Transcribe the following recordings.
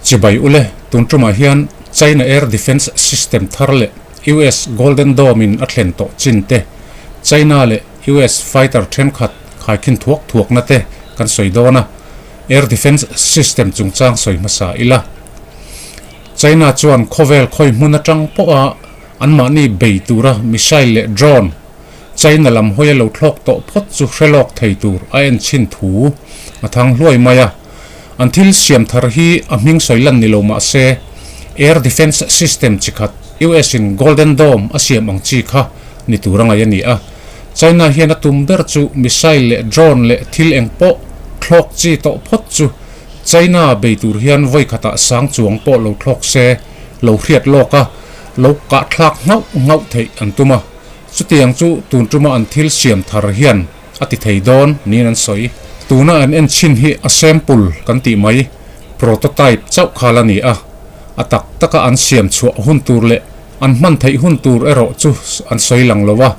Chibai ule, tun tumah hian China Air Defence System thar leh US Golden Dome in a thlen tawh chin te, China leh US fighter thenkhat khaikhin thuak thuakna te kan sawi dawn a, Air Defence System chungchang sawi hmasa ila. China chuan khawvel khawi hmun atang pawha anmahni bei tura missile leh drone China lam hawi a lo thlawk tawh phawt chu hre lawk thei tur a en chhin thu a thang hluai mai a. An thil siam thar hi a hming sawi lan ni lo mah se Air Defence System chi khat US in Golden Dome a siam ang chi kha ni tur a ngaih a ni a. China hian a tum ber chu missile leh drone leh thil eng pawh thlawk chi tawh phawt chu China bei tur hian vawi khatah sang chuang pawh lo thlawk se lo hriat lawk a, lo kahthlak nghauh nghauh theih an tum a. Chutiang chu tun tuma an thil siam thar hian a ti thei dawn niin an sawi. Tuna an en chhin hi a sample kan tih mai, prototype chauh khal a ni a, a tak taka an siam chhuah hun tur leh an hman theih hun tur erawh chu an sawi lang lo a,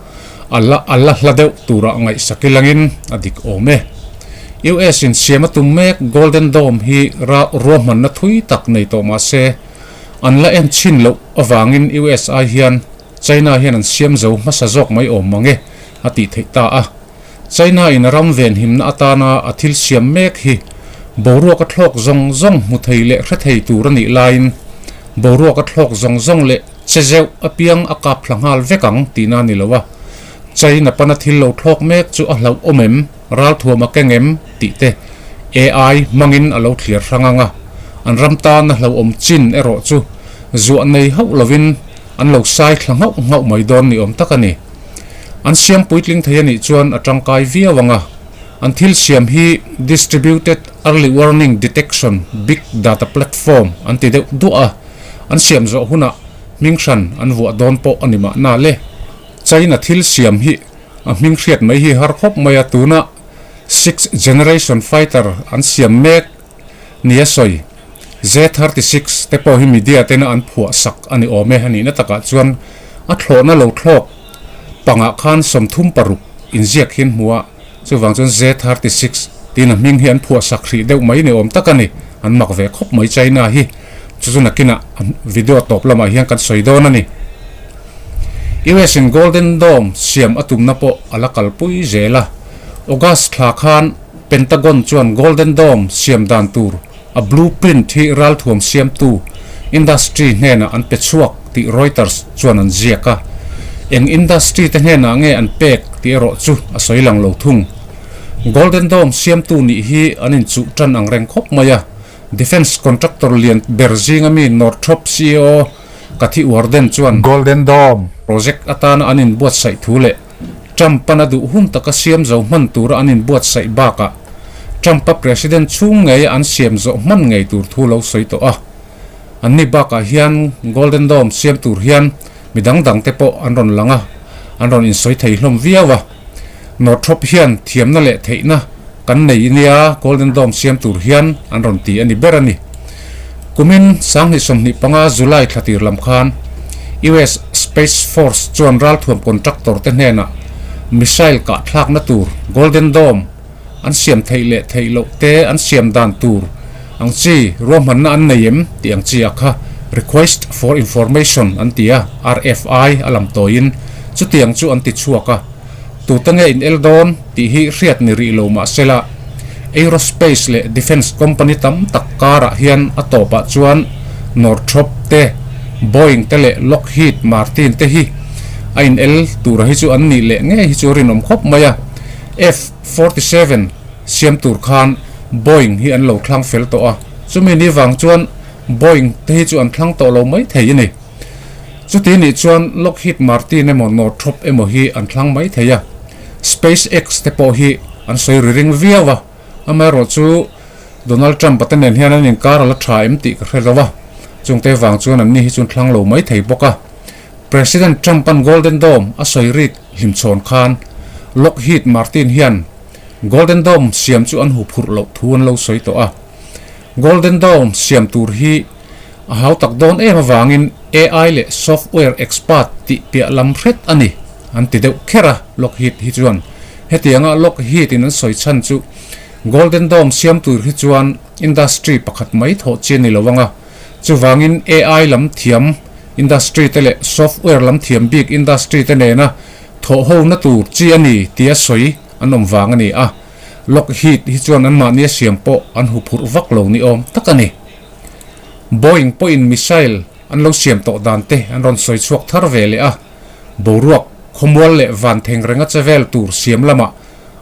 a la a la hla deuh turah ngaihsak ilangin a dik awm e. US in siam a tum mek Golden Dome hi ra ruahmanna thui tak nei tawh mah se, an la en chhin loh avangin US ai hian China hian an siam zo hmasa zawk mai awm mang e, a tih theih ta a. China in a ram venhimna atana a thil siam mek hi boruak a thlawk zawng zawng hmu thei leh hre thei tur a nih laiin boruak a thlawk zawng zawng leh che zeuh apiang a kap thla nghal vek ang tihna a ni lo a. China pana thil lo thlawk mek chu a hlauh awm em, ralthuam a keng em tih te AI hmangin a lo thliar hrang ang a. An ram tan a hlauhawm chin erawh chu zuah nei hauh lovin An lo sai thla nghauh nghauh mai dawn ni awm tak a ni. An siam puitling thei a nih chuan a tangkai viau ang a. An thil siam hi Distributed Early Warning Detection Big Data Platform an ti deuh duah a, an siam zawh hunah hming hran an vuah dawn pawh a ni mahna le. China thil siam hi a hming hriat mai hi har khawp mai a, tuna Sixth Generation Fighter an siam mek Nia sawi, Z-36 te pawh hi media tena an phuah sak a ni awm e. A nihna takah chuan a thlawhna lo thlawk pangah khan 36 inziak hi an hmu a, chuvang chuan Z-36 tiin a hming hi an phuah sak hrih deuh mai ni awm tak a ni. An mak ve khawp mai China hi. Chu chu nakinah video tawp lamah hian kan sawi dawn a ni. US in Golden Dome siam a tumna pawh a la kalpui zel a. August thla khan Pentagon chuan Golden Dome siam dan tur a blueprint hi ralthuam siamtu industry hnenah an pe chhuak tih Reuters chuan an ziak a. Eng industry te hnenah nge an pek tih erawh chu a sawi lang lo thung. Golden Dome siamtu nih hi an inchuh tan ang reng khawp mai a, defence contractor lian ber zinga mi Northrop ceo Kathy Warden chuan Golden Dome project atana an inbuatsaih thu leh Trump-an a duh hun taka siam zo hman tura an inbuatsaih bakah Trump-a president chhung ngeia an siam zawh hman ngei tur thu lo sawi tawh a. Anni bakah hian Golden Dome siam tur hian mi dang dangte pawh an rawn lang a, an rawn insawi thei hlawm viau a. Northrop hian thiamna leh theihna kan nei nia Golden Dome siam tur hian an rawn ti a ni ber a ni. Kumin 2025 July thla tir lam khan US Space Force chuan ralthuam contractor te hnenah missile kah thlakna tur Golden Dome an siam theih leh theih loh te an siam dan tur ang chi ruahmanna an nei em tih ang chi ah kha Request for Information an ti a, RFI a lam tawiin chutiang chu an ti chhuak a. Tute nge in el dawn tih hi hriat ni rih lo mah sela, aerospace leh defence company tam tak karah hian a tawpah chuan Northrop te, Boeing te leh Lockheed Martin te hi a in el tura hi chu an nih leh ngei hi chu rinawm khawp mai a. F-47 siam tur khan Boeing hi an lo thlang fel tawh a, chumi ni vang chuan Boeing te hi chu an thlang tawh lo mai thei a ni. Chuti nih chuan Lockheed Martin emaw Northrop emaw hi an thlang mai thei a, SpaceX te pawh hi an sawi ri ring viau a, amaherawh chu Donald Trump-a te nen hian an inkar a la tha em tih ka hre lo a, chungte vang chuan anni hi chu an thlang lo mai thei bawk a. President Trump-a'n Golden Dome a sawi rik hlimchhawn khan Lockheed Martin hian Golden Dome siam chu an huphurh loh thu an lo sawi tawh a, Golden Dome siam tur hi A hau tak dawn em avangin AI leh software expert tih piah lam hret a ni, an ti deuh kher a, Lockheed hi chuan. Hetianga Lockheed in an sawi chhan chu Golden Dome siam tur hi chuan industry pakhat mai thawh chi a ni lo ang a, chuvangin AI lam thiam industry te leh software lam thiam bik industry te nena thawh hona tur chi a ni tia sawi an awm vang a ni a. Lockheed hi chuan anmahnia siam pawh an huphurh vak lo ni awm tak a ni. Boeing pawhin missile an lo siam tawh dan te an rawn sawi chhuak thar ve leh a, boruak, khawmual leh van theng renga che vel tur siam lamah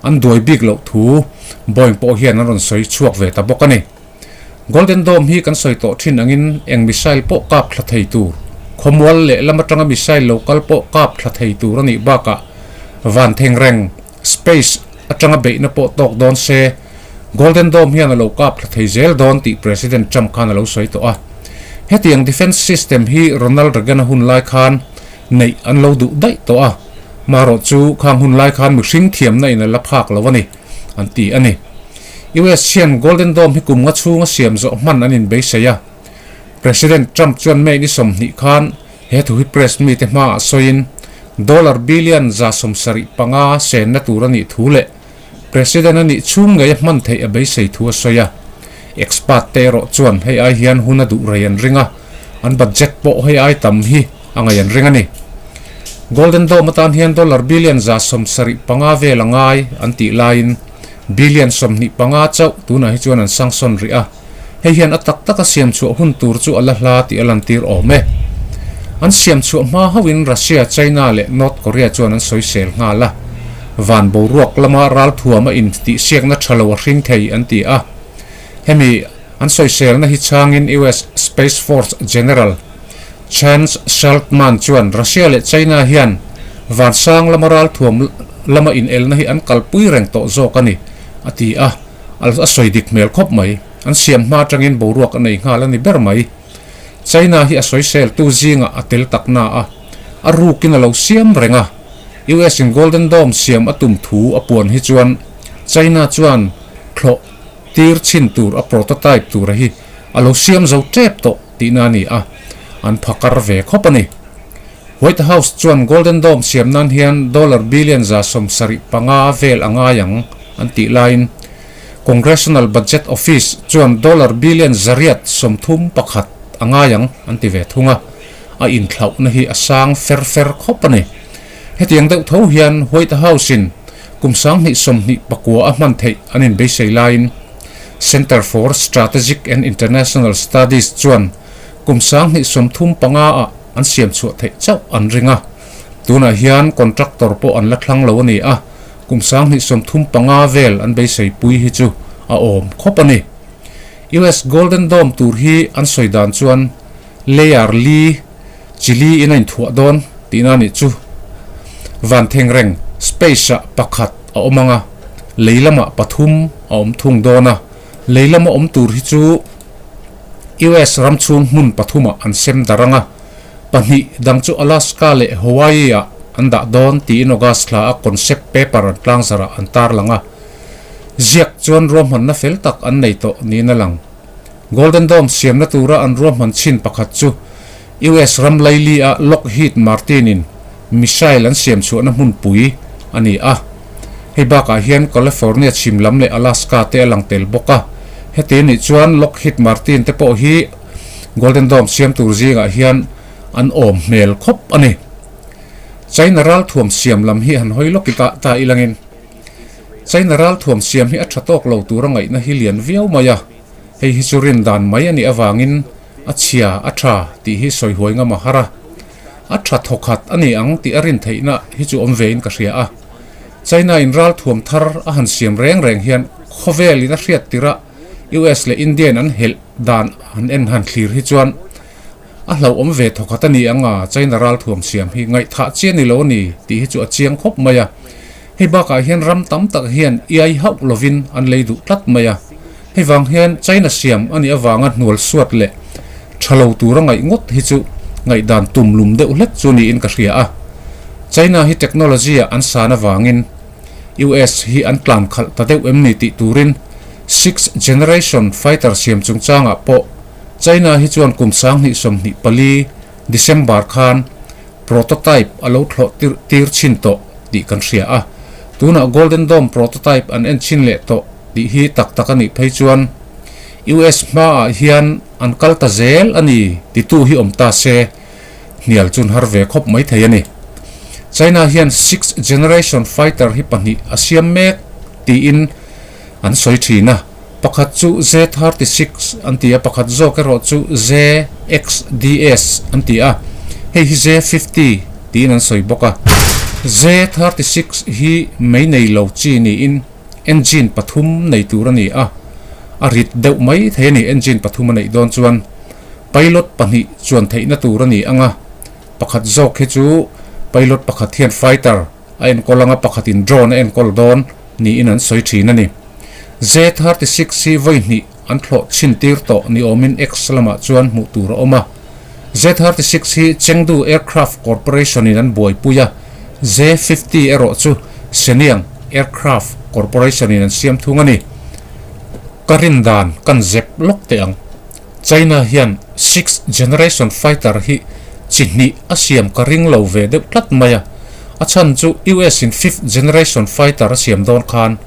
an duai bik loh thu Boeing pawh hian an rawn sawi chhuak ve ta bawk a ni. Golden Dome hi kan sawi tawh thin angin eng missile pawh kap thla thei tur, khawmual leh lam atanga missile lo kal pawh kap thla thei tur a nih bakah van theng reng, space, atanga beihna pawh tawk dawn se, Golden Dome hian a lo kap thla thei zel dawn tih President Trump khan a lo sawi tawh a. Hetiang defence system hi Ronald Reagan-a hun lai khan neih an lo duh daih tawh a, marawh chu khang hun lai khan mihring thiamna in a la phak lo a ni, an ti a ni. US hian Golden Dome hi kum nga chhunga siam zawh hman an inbeisei a. President Trump chuan May ni 20 khan he thu hi press mite hmaah sawiin dollar billion 75 senna tur a nih thu leh President a nih chhung ngei a hman theih a beisei thu a sawi a. Expert te erawh chuan hei ai hian hun a duh rei an ring a, an budget pawh hei ai tam hi a ngaih an ring a ni. Golden Dome atan hian dollar billion 75 vel a ngai an tih laiin billion 25 chauh tunah hi chuan an sanction rih a. Hei hian a tak taka siam chhuah hun tur chu a la hla tih a lantir awm e. An siam chhuah hma hauhin Russia, China leh North Korea chuan an sawisel nghal a. Van boruak lama ralthuam a intihsiakna tha lo a hring thei an ti a. Hemi an sawiselna hi chhangin US Space Force General Chance Shaltman chuan Russia leh China hian vansang lama ralthuam lama inelna hi an kalpui reng tawh zawk a ni, a ti a. A sawi dik hmel khawp mai. An siam hma atangin boruak a nei nghal a ni ber mai. China hi a sawiseltu zingah a tel tak na a, a rukin a lo siam reng a. US in Golden Dome siam a tum thu a puan hi chuan China chuan thlawh tir chhin tur a prototype tura hi a lo siam zo tep tawh tihna a ni a, an phakar ve khawp a ni. White House chuan Golden Dome siam nan hian dollar billion 75 vel a ngai ang an tih laiin Congressional Budget Office chuan dollar billion 831 a ngai ang an ti ve thung a, a inthlauhna hi a sang fer fer khawp a ni. Hetiang deuh tho hian White House-in kum 2029 a hman theih an inbeisei laiin Center for Strategic and International Studies chuan kum 2035 ah an siam chhuah theih chauh an ring a, tunah hian contractor pawh an la thlang lo a ni a, kum 2035 vel an beisei pui hi chu a awm khawp a ni. US Golden Dome tur hi an sawi dan chuan layer li chili in a inthuah dawn tihna a nih chu. Van thengreng space ah pakhat a awm ang a, lei lamah pathum a awm thung dawn a, lei lama awm tur hi chu US ram chhung hmun pathumah an sem darh ang a, pahnih dang chu Alaska leh Hawaii-ah an dah dawn tiin August thla a concept paper an tlangzarah an tarlang a. Ziak chuan ruahmanna fel tak an nei tawh niin a lang. Golden Dome siamna tura an ruahman chhin pakhat chu US ram laili-a Lockheed Martin-in missile an siam chhuahna hmunpui a ni a. Hei bakah hian California chhim lam leh Alaska te a lang tel bawk a. Heti anih chuan Lockheed Martin te pawh hi Golden Dome siam tur zingah hian an awm hmel khawp a ni. China ralthuam siam lam hi han hawi lawk i ta ta ilangin China ralthuam siam hi a tha tawk lo tura ngaihna hi lian viau mai a. Hei hi chu rin dan mai a nih avangin a chhia a tha tih hi sawi huai ngam a har a. A tha thawkhat a ni ang tih a rin theihna hi chu awm vein ka hria a. China in ralthuam thar a han siam reng reng hian khawvel in a hriat tirh a US leh India in an helh dan han en han thlir hi chuan a hlauhawm ve thawkhat a ni ang a, China ralthuam siam hi ngaihthah chian ni lo a ni tih hi chu a chiang khawp mai a. Hei bakah hian ram tam tak hian iai hauh lovin an lei duh tlat mai a. Hei vang hian China siam a nih avanga hnual suat leh tha lo tura ngaih ngawt hi chu ngaihdan tum lum deuh hlek chu niin ka hria a. China hi technology ah an san avangin US hi an tlan khalh ta deuh em ni tih turin sixth generation fighter siam chungchangah pawh China hi chuan kum 2024 December khan prototype a lo thlawh tir chhin tawh tih kan hria a. Tunah Golden Dome prototype an en chhin leh tawh tih hi tak tak a nih phei chuan. US hmaah hian an kal ta zel a ni titu hi awm ta se, hnial chun har ve khawp mai thei a ni. China hian sixth generation fighter hi pahnih a siam mek tiin an sawi thin a, pakhat chu J-36 an ti a, pakhat zawk erawh chu J-XDS an ti a, hei hi J-50 tiin an sawi bawk a. J-36 hi mei nei lo chi niin engine pathum nei tur a ni a, a rit deuh mai thei a ni engine pathum a neih dawn chuan. Pilot pahnih chuan theihna tur a ni ang a, pakhat zawk hi chu pilot pakhat hian fighter a enkawl ang a, pakhatin drone a enkawl dawn niin an sawi thin a ni. J-36 hi vawi hnih an thlawh chhin tir tawh ni awmin X lamah chuan hmuh tur a awm a. J-36 hi Chengdu Aircraft Corporation-in an buaipui a, J-50 erawh chu Shenyang Aircraft Corporation-in an siam thung a ni. Ka rin dan kan zep lawk teh ang. China hian sixth generation fighter hi chi hnih a siam ka ring lo ve deuh tlat mai a, a chhan chu US in fifth generation fighter a siam dawn khan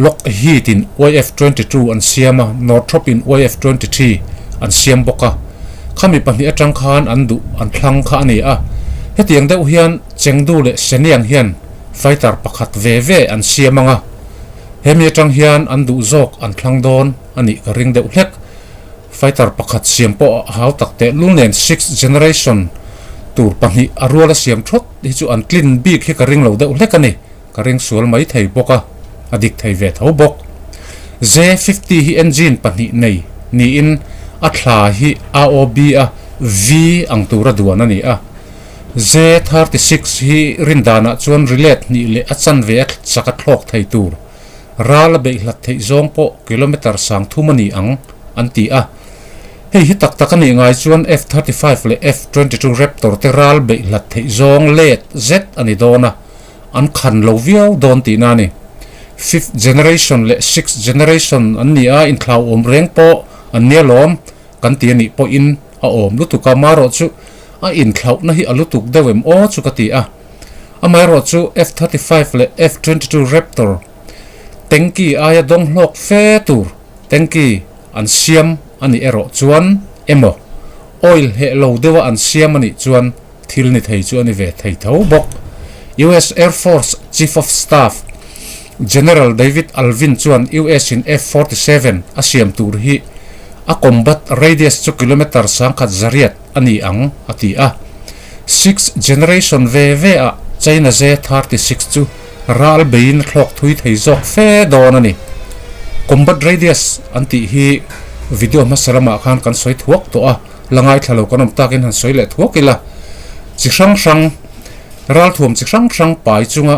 Lockheed in YF 22 an siam a, Northrop in YF 23 an siam bawk a, khami pahnih atang khan an duh an thlang kha a ni a, hetiang deuh hian Chengdu leh Shenyang hian fighter pakhat ve ve an siam ang a, hemi atang hian an duh zawk an thlang dawn a nih ka ring deuh hlek. Fighter pakhat siam pawh a hau tak teh lul nen sixth generation tur pahnih a rual a siam thawt hi chu an tlin bik hi ka ring lo deuh hlek a ni. Ka ring sual mai thei bawk a, a dik thei ve tho bawk. J 50 hi engine pahnih nei niin a thla hi AOB a V ang tura duan a ni a. J 36 hi rindanah chuan rilet hnih leh a chanve a chak a thlawk thei tur. Ral a beih hlat theih zawng pawh kilometre sang thum a ni ang, an ti a. Hei hi tak tak a nih ngai chuan F 35 leh F 22 Raptor te ral beih hlat theih zawng let zet a ni dawn a, an khan lo viau dawn tihna a ni. Fifth generation leh sixth generation an ni a, inthlauhawm reng pawh an nia lawm kan ti a nih pawhin a awm lutuk a, marawh chu a inthlauhna hi a lutuk deuh em aw chu ka ti a. Amaherawhchu F 35 leh F 22 Raptor tanky aia dawng hlawk fe tur tanky an siam a nih erawh chuan emaw oil heh lo deuha an siam a nih chuan thil ni thei chu a ni ve thei tho bawk. US Air Force Chief of Staff General David Alvin chuan US in F 47 a siam tur hi a combat radius chu kilometre sangkhat zariat a ni ang a ti a. Sixth generation ve ve ah China J 36 chu ral beiin a thlawk thui thei zawk fe dawn a ni. Combat radius an tih hi video hmasa lamah khan kan sawi thuak tawh a, la ngaithla lo kan awm takin han sawi leh thuak ila. Chi hrang hrang, ralthuam chi hrang hrang pai chunga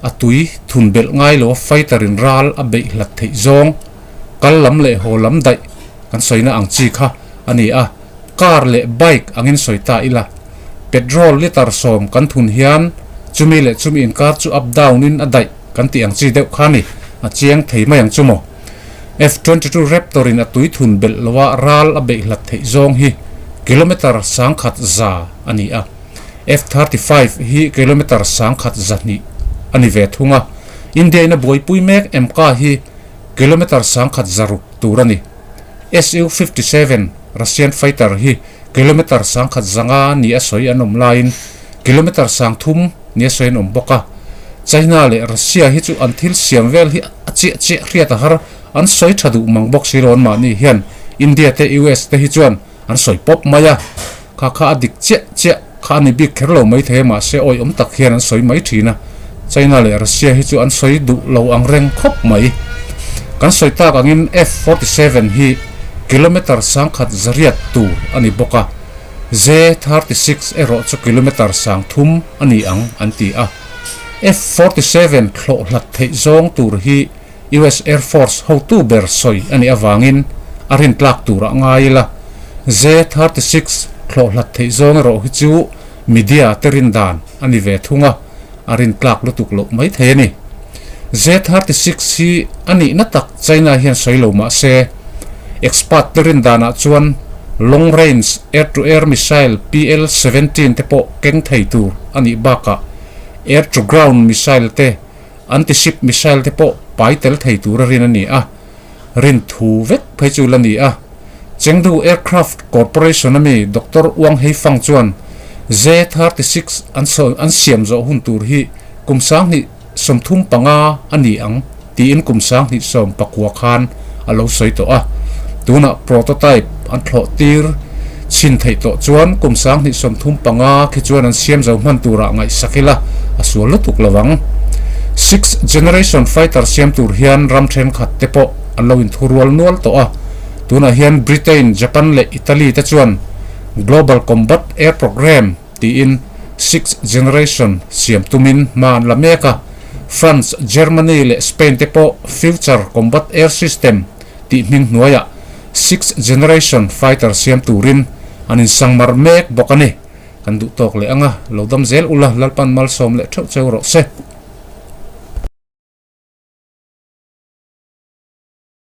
a tui thun belh ngai lo a fighter in ral a beih hlat theih zawng, kal lam leh haw lam daih kan sawina ang chi kha a ni a. Car leh bike angin sawi ta ila, petrol litre 10 kan thun hian chumi leh chumi inkar chu up down in a daih kan tih ang chi deuh kha ni, a chiang thei mai ang chu maw. F 22 Raptor in a tui thun belh loa ral a beih hlat theih zawng hi kilometre 1000 a ni a, F 35 hi kilometre 1200 a ni ve thung a, India in a buaipui mek MK hi kilometre 1600 tur a ni. Su 57 Russian fighter hi kilometre 1500 ni a sawi an awm laiin kilometre 3000 ni a sawi an awm bawk a. China leh Russia hi chu an thil siam vel hi a chiah chiah hriat a har, an sawi tha duh mang bawk si lo an mahni hian India te US te hi chuan an sawi pawp mai a, kha kha a dik chiah chiah kha a ni bik kher lo mai thei a mahse awi awm tak hian an sawi mai thin a, China leh Russia hi chu an sawi duh lo ang reng khawp mai. Kan sawi tak angin F 47 hi kilometre 1100 tur a ni bawk a, J 36 erawh chu kilometre 3000 a ni ang an ti a. F 47 thlawh hlat theih zawng tur hi US Air Force hotu ber sawi a nih avangin a rintlak tur a ngai ila. J 36 thlawh hlat theih zawng erawh hi chu media te rin dan a ni ve thung a, a rintlak lutuk loh mai thei a ni. J 36 hi a nihna tak China hian sawi lo mah se, expert te rin danah chuan long range air to air missile PL 17 te pawh keng thei tur a nih bakah air to ground missile te, Anti-ship missile te pawh pai tel thei tur a rin a ni a. Rin thu vek phei chu la ni a. Chengdu Aircraft Corporation a mi Doctor Wang Heifang chuan J-36 an sawi an siam zawh hun tur hi kum 2035 a ni ang tiin kum 2019 khan a lo sawi tawh a. Tunah prototype an thlawh tir chhin theih tawh chuan kum 2035 khi chuan an siam zo hman turah ngaihsak ila a sual lutuk lo ang. Sixth generation fighter siam tur hian ram thenkhat te pawh an lo inthurual nual tawh a. Tunah hian Britain, Japan leh Italy te chuan Global Combat Air Programme tiin sixth generation siam tumin hma an la mek a. France, Germany leh Spain te pawh Future Combat Air System tih hming hnuaiah sixth generation fighter siam turin an insangmar mek bawk a ni. Kan duh tawk leh ang a, lo dam zel ula, Lalpan malsawm leh theuh cheu rawh se.